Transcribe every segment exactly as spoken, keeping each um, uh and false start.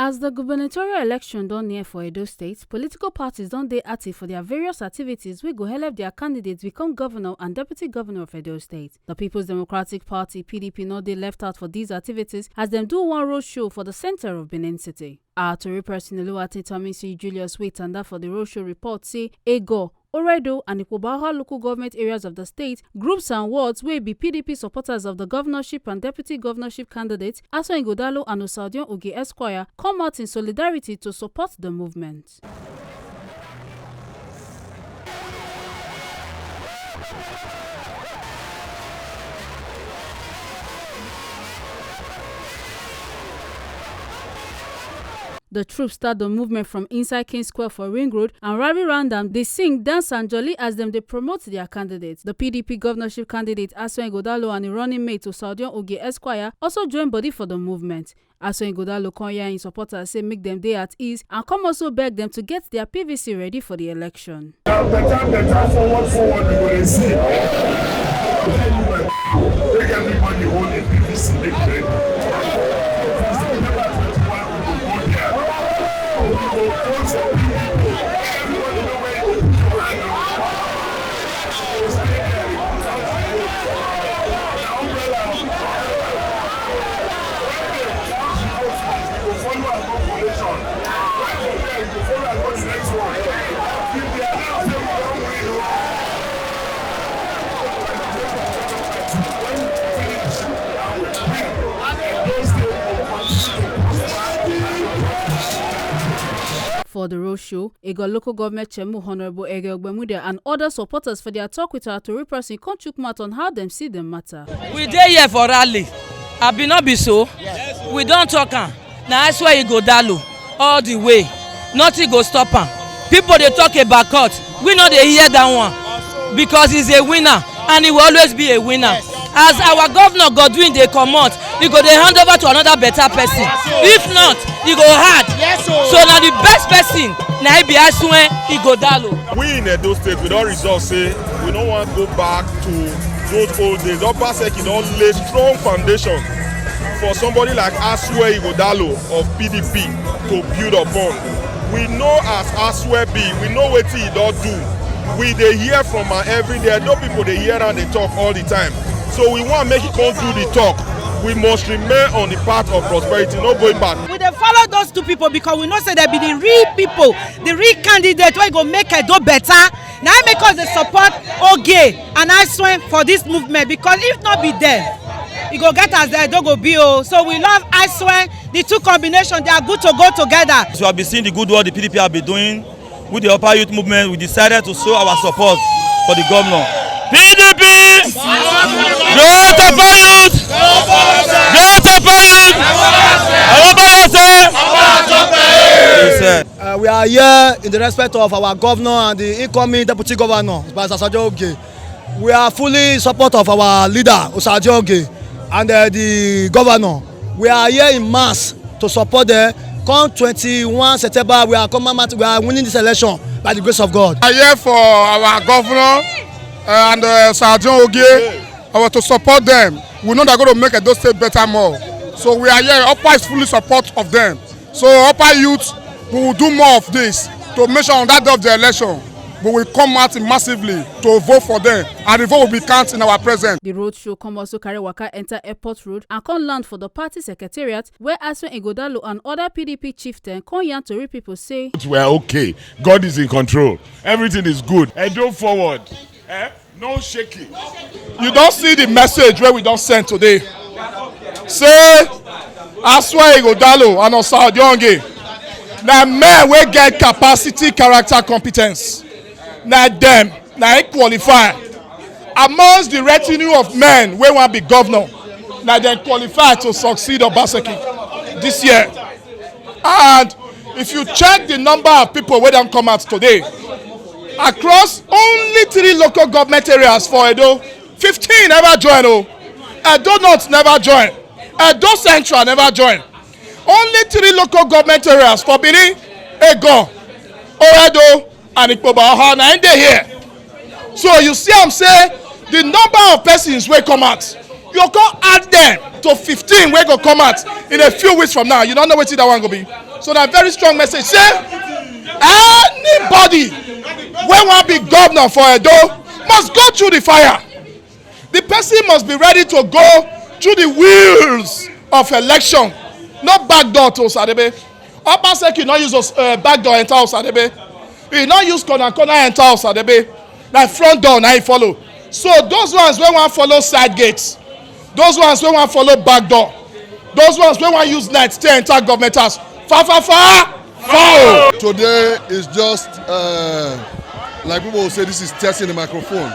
As the gubernatorial election don near for Edo State, political parties don dey active for their various activities wey go help their candidates become governor and deputy governor of Edo State. The People's Democratic Party, P D P, no dey left out for these activities as dem do one roadshow for the center of Benin City. Our tori person Oluwatintamisi Julius wey tanda for the roadshow report say Ego, Oredo and Ikpobaha local government areas of the state, groups and wards wey be P D P supporters of the governorship and deputy governorship candidates, Aso Igodalo and Osadion Oge Esquire, come out in solidarity to support the movement. The troops start the movement from inside King Square for Ring Road and rally round am, dey sing, dance and jolly as dem dey promote their candidates. The P D P governorship candidate Aso Igodalo and im running mate Osadion Oge Esquire also join body for the movement. Aso Igodalo come hear im supporters say make dem dey at ease and come also beg dem to get their P V C ready for the election. Better, better, forward, forward, we go dey see. Tell you, my people, make everybody hold the P V C, make ready. September twenty-one, we go go there. We go vote for P D P. Everybody know where you go put your hand. For the roadshow, Ego local government chairman Honorable Ege Ogbemudia and other supporters for their talk with our tori person come chook mouth on how dem see the matter. We dey here for rally. Abi no be so? We don talk am. Na I swear e go dalo all the way. Nothing go stop am. People dey talk about court. We no dey hear that one because he's a winner and he will always be a winner. As our governor Godwin dey comot, e go dey hand over to another better person. If not, e go hard. So na the best person na e be Aso Igodalo. We in Edo State, we don resolve say we no wan go back to those old days. Obaseki don lay strong foundation for somebody like Aso Igodalo of P D P to build upon. We know as Aso be, we know wetin he don do. We dey hear from am every day. Edo people dey hear am dey talk all the time. So we wan make he come do the talk. We must remain on the path of prosperity, no going back. We dey follow those two people because we know say dem be the real people, the real candidate wey go make Edo better. Na im make us dey support Oge and Aso for this movement, because if no be them, e go get as the Edo go be o. So we love Aso, the two combination, they are good to go together. So I've been seeing the good work the P D P have been doing with the Upper Youth Movement. We decided to show our support for the governor. P D P! Great Upper Youth! Great Upper Youth! Àwọn bá yà sẹ́. Yes, sir. Uh, we are here in the respect of our governor and the incoming deputy governor, Barrister Osajo Oge. We are fully in support of our leader, Osajo Oge, and uh, the governor. We are here in mass to support them. Come twenty-one September, we are coming out, we are winning this election by the grace of God. We are here for our governor uh, and uh, Osajo Oge. I want to support them. We know they're going to make Edo State better more. So we are here. Upper is fully support of them. So Upper Youth, we will do more of this to make sure on that day of the election, we will come out massively to vote for them, and the vote will be counted in our presence. The road show come also carry waka enter Airport Road and come land for the party secretariat, where Aso Igodalo and other P D P chieftain come yarn tori people say, "We are okay. God is in control. Everything is good. Edo forward." Eh? No shaking. You don see the message wey we don send today. Say Aso Igodalo and Osajo Oge na men wey get capacity, character, competence. Na dem na im qualify amongst the retinue of men wey wan be governor. Na dem qualify to succeed Obaseki this year. And if you check the number of people wey don come out today, across only three local government areas for Edo, fifteen never join o. Edo North never join. Edo Central never join. Only three local government areas for Benin, Egon, Oredo, and Ikpoba Oha na im dey here. So you see am say the number of persons wey come out, you come add them to fifteen wey go come out in a few weeks from now. You don't know wetin that one go be. So na very strong message say anybody wey wan be governor for Edo must go through the fire. The person must be ready to go through the wheels of election. No back door to Osadebe. Obaseki no use uh, back door enter Osadebe. He no use corner corner enter Osadebe. Na front door na he follow. So those ones wey wan follow side gate, those ones wey wan follow back door, those ones wey wan use night take enter government house, fa fa fa fa o. Today is just uh, like people will say, this is testing the microphone.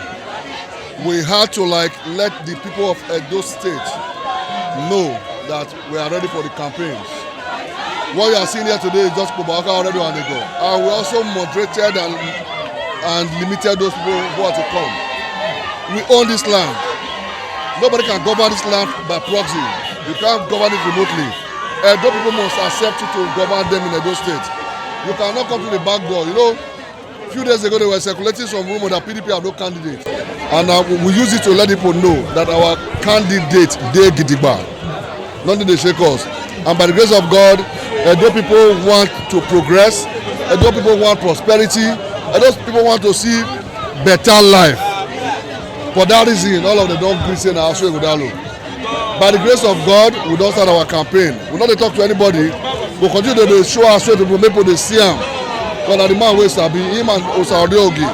We had to like let the people of Edo State know that we are ready for the campaigns. What you are seeing here today is just Kobaka already on the go. And we also moderated and, and limited those people who are to come. We own this land. Nobody can govern this land by proxy. You can't govern it remotely. Edo people must accept you to govern them in Edo State. You cannot come to the back door. You know, a few days ago they were circulating some rumor that P D P have no candidate. And uh, we use it to let people know that our candidate dey gidigba. Nothing dey shake us. And by the grace of God, Edo people want to progress. Edo people want prosperity. Edo people want to see better life. For that reason, all of them don gree say na Aso Ighodalo. By the grace of God, we don start our campaign. We no dey talk to anybody. We continue to dey show Aso Ighodalo, make people dey see am. Because na the man wey sabi, him and Osa Odeogi.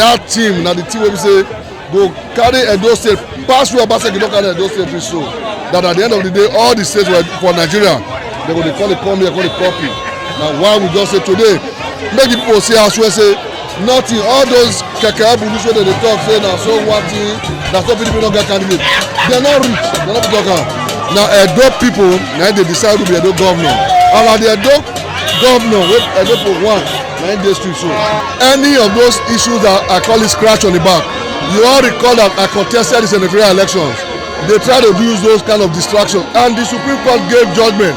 That team na the team wey be say go carry Edo State pass where Obaseki don carry Edo State reach so. That at the end of the day, all the states were for Nigeria, they go dey call it come here, call it copy. Na why we just say today, make the people see Aso say nothing. All those keke ebulus wey dem dey talk say na so what thing, na so P D P no get candidate. They no reach, they no fit talk am. Na Edo people na dey decide who be Edo governor. And na the Edo governor wey Edo people want na im dey street so. Any of those issues that I call it scratch on the back, you all recall that I contested the senatorial elections. They try to use those kind of distractions, and the Supreme Court gave judgment,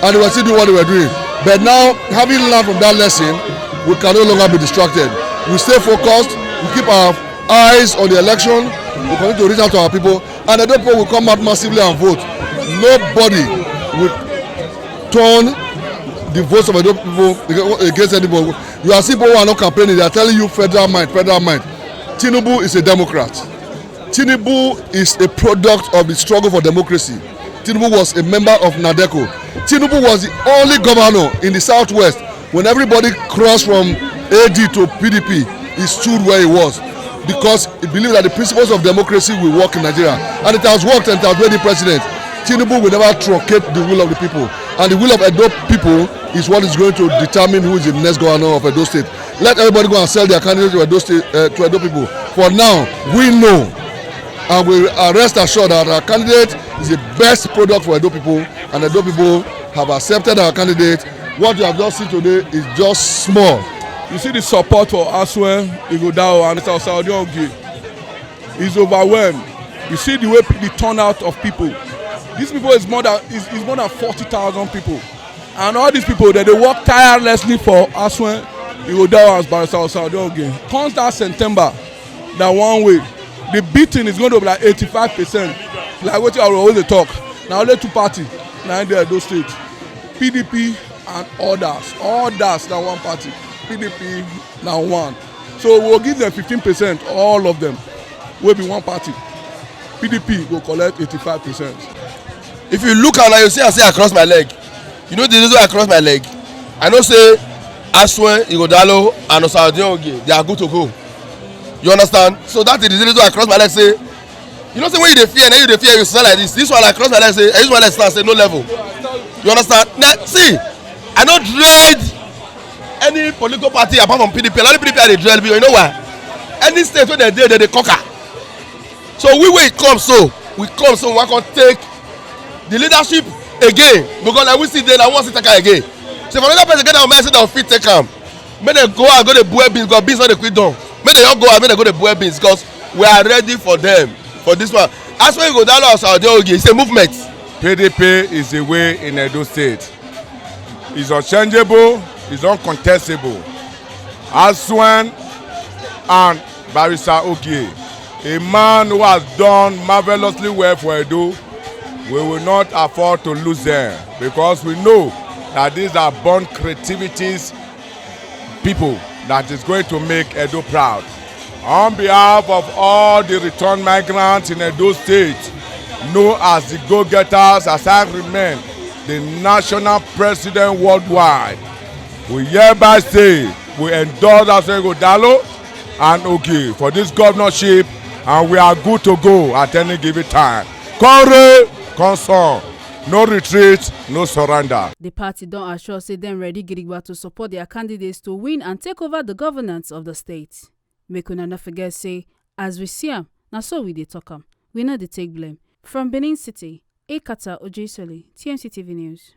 and they were still doing what they were doing. But now, having learned from that lesson, we can no longer be distracted. We stay focused, we keep our eyes on the election, we continue to reach out to our people, and the people will come out massively and vote. Nobody will turn the votes of Edo people against anybody. You are seeing people who are not campaigning, they are telling you federal mind, federal mind. Tinubu is a Democrat. Tinubu is a product of the struggle for democracy. Tinubu was a member of NADECO. Tinubu was the only governor in the Southwest when everybody crossed from A D to P D P, he stood where he was because he believed that the principles of democracy will work in Nigeria. And it has worked and it has made him president. Tinubu will never truncate the will of the people. And the will of Edo people is what is going to determine who is the next governor of Edo State. Let everybody go and sell their candidate to Edo State, uh, to Edo people. For now, we know and we are rest assured that our candidate is the best product for Edo people, and Edo people have accepted our candidate. What you have just seen today is just small. You see the support for Asue Ighodalo and Mister Osaodio Ogie is overwhelmed. You see the way the turnout of people. These people is more than is, is more than forty thousand people. And all these people, they dey work tirelessly for Asuen Irodawa as Barrister Osaodio Oge. Come start September, na one way. The beating is going to be like eighty-five percent. Like wetin I always dey talk, na only two party na im dey Edo State, P D P and others. Others na one party, P D P na one. So we go give them fifteen percent, all of them, wey be one party. P D P go collect eighty-five percent. If you look am now, you see am say I cross my leg. You know the reason I cross my leg? I know say Asuen Igodalo and Osaodin Oge, they are good to go. You understand? So that is the reason I cross my leg. Say, you know say when you dey fear, now you dey fear, you stand like this. This one I cross my leg, say, I use my leg stand, say no level. You understand? Now, see, I no dread any political party apart from P D P. Na only P D P I dey dread, because you know why? Any state wey dem dey, dem dey conquer. So we wey come so, we come so we wan come take the leadership again, because like we still dey, na we wan still take am again. So if another person get that mind say dem fit take am, make dem go out go dey boil beans, because beans no dey quick done. Make dem just go out, make dem go dey boil beans, because we are ready for them for this one. Asuen Igodalo Osaodin Oge, it's a movement. P D P is the way in Edo State. It's unchangeable, it's uncontestable. Asuen and Barrister Ogie, a man who has done marvelously well for Edo, we will not afford to lose them, because we know That these are born creativities people that is going to make Edo proud. On behalf of all the returned migrants in Edo State, known as the go-getters, as I remain the national president worldwhile, we hereby say we endorse Aso Ighodalo and Ogie for this governorship, and we are good to go at any given time. Kore, concern, no retreat, no surrender. The party don assure say dem ready gidigba to support their candidates to win and take over the governance of the state. Make una no forget say, as we see am, na so we dey talk am. We no dey take blame. From Benin City, Ekata Ojesoli, T M C T V News.